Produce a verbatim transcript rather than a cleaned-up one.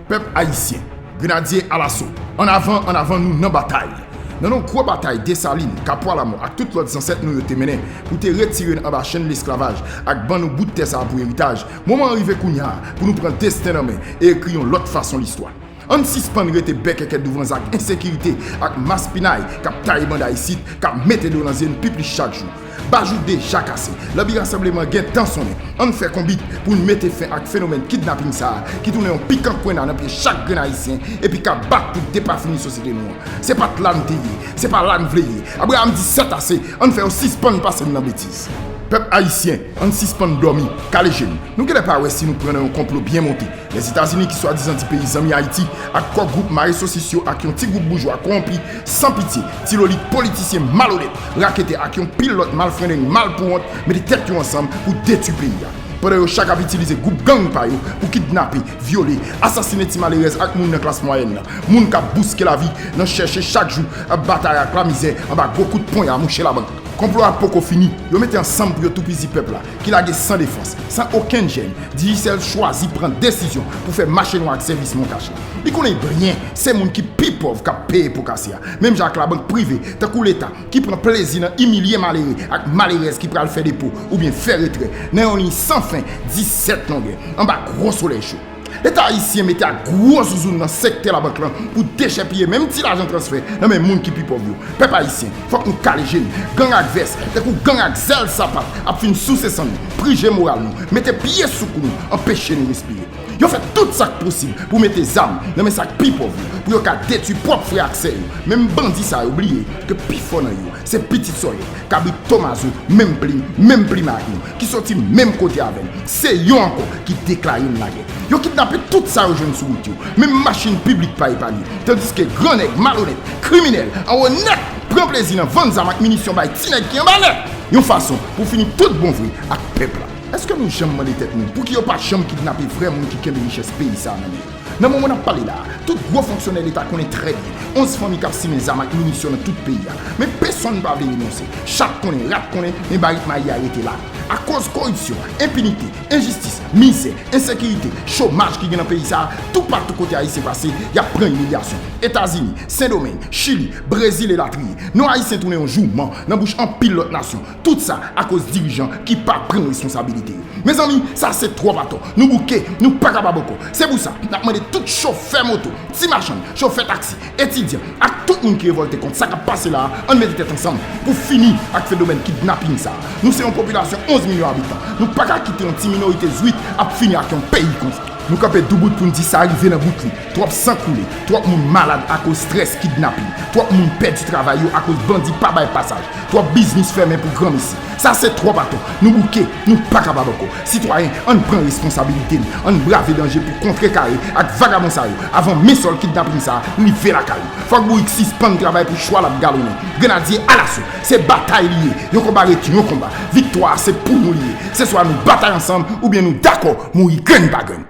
Pèp ayisyen, Grenadye alaso! Ann avan, ann avan, nou nan batay! Nan yon gwo batay Desalin, Kapwa Lamò ak tout lòt zansèt nou yo te mennen pou te retire n anba chenn lesklavaj ak ban nou bout tè sa a pou eritaj, moman an rive kounye a pou nou pran desten nan men e ekri yon lòt fason listwa. Ann sispann rete bèkèkèt douvan zak ensekirite ak maspinay k ap taye banda isit, k ap mete dlo nan zye n pi plis chak jou. Bajou deja kase, lanbi rasanbleman gentan sonnen. Ann fè konbit pou n mete fen ak fenomèn kidnaping sa a ki tounen yon pikan kwenna nan pye chak grenn ayisyen epi k ap bat pou depafini sosyete nou an. Se pa t la n te ye, se pa la n vle ye. Abraram di sètase, ann fè yo sispann pase n nan betiz. Pèp ayisyen, ann sispann dòmi, kale je n. Nou genlè pa wè si nou pran nan yon konplo byen monte. Lèzetazini ki swadizan di peyi zanmi Ayiti ak kò gwoup mare sosis yo ak yon ti gwoup boujwa kowonpi san pitye, ti lolit politisyen malonèt, raketè ak yon pil lòt malfrendeng malpouwont mete tèt yo ansanm pou detwi peyi a. Pandan yo chak ap itilize gwoup gang pa yo pou kidnape, vyole, asasinen ti malerèz ak moun nan klas mwayèn nan, moun k ap bouske lavi nan chèche chak jou ap batay ak lamizè anba gwo kout ponya mouche labank. Konplo a poko fini. Yo mete ansanm pou yo toupizi pèp la, ki lage san defans, san okenn jèn. Digicel chwazi pran desizyon pou fè mache nwa ak sèvis montach la. Li konnen byen se moun ki pi pòv k ap peye po kase a. Menm jan ak labank prive, tankou Leta, ki pran plezi nan imilye malere ak malerèz ki pral fè depo oubyen fè retrè nan yon liy san fen disèt longè, anba gwo solèy cho. Leta ayisyen mete ak gwo zouzoun nan sektè labank lan pou dechèpiye menm ti lajan transfè nan men moun ki pi pòv yo. Pèp ayisyen, fòk nou kale je n. Gang ak vès, tankou gang ak zèl sapat, ap fin souse san nou, prije moral nou, mete pye sou kou nou, anpeche nou respire. Yo fè tout sa k posib pou mete zam nan men sa k pi pòv yo, pou yo ka detwi pwòp frè ak sè yo. Menm bandi sa yo bliye ke pifò nan yo se pitit sòyè, kabrit tomazo, menm plim, menm plim ak nou, ki soti menm kote avè n. Se yo ankò ki deklare n lagè. Yo kidnape tout sa yo jwenn sou wout yo. Menm machin piblik pa epanye. Tandiske gran nèg malonèt, kriminèl, anwo nèt, pran plezi nan vann zam ak minisyon bay ti nèg ki anba nèt, yon fason pou fini tout bon vre ak pèp la. Èske nou janm mande tèt nou pouki yo pa janm kidnape vrè moun ki kenbe richès peyi sa a nan men yo? Nan moman n ap pale la a, tout gwo fonksyonè Leta konnen trè byen onz fanmi k ap simen zam ak minisyon nan tout peyi a. Men pesonn pa vle denonse. Chat konnen, rat konnen, men barik mayi a rete la. Akoz koripsyon, enpinite, enjistis, mizè, ensekirite, chomaj ki gen nan peyi sa a, toupatou kote Ayisyen pase, y ap pran imilyasyon. Etazini, Sendomeng, Chili, Brezil elatriye. Non Ayisyen tounen yon jouman nan bouch anpil lòt nasyon. Tout sa akoz dirijan ki pa pran responsabilite yo. Mezanmi, sa se twòp atò. Nou bouke, nou pa kapab ankò. Se pou sa, n ap mande tout chofè moto, ti machann, chofè taksi, etidyan, ak tout moun ki revòlte kont sa k ap pase la a, ann mete tèt ansanm pou fini ak fenomèn kidnaping sa a. Nou se yon popilasyon onz milyon abitan. Nou pa ka kite yon ti minorite zwit ap fini ak yon peyi konsa. Nou kanpe doubout pou n di sa rive nan bout li. Twòp san koule, twòp moun malad akoz strès kidnaping, twòp moun pèdi travay yo akoz bandi pa bay pasaj, twòp biznis fèmen pou granmesi. Sa se twòp atò. Nou bouke, nou pa kapab ankò. Sitwayen, ann pran responsabilite n, ann brave danje pou kontrekare ak vagabon sa yo avan men sòl kidnaping sa a rive lakay ou. Fòk bourik sispann travay pou chwa l ap galonnen. Grenadye alaso, se batay li ye. Yon konba ret yon konba. Viktwa a se pou nou li ye. Se swa nou batay ansanm oubyen nou dakò mouri grenn pa grenn.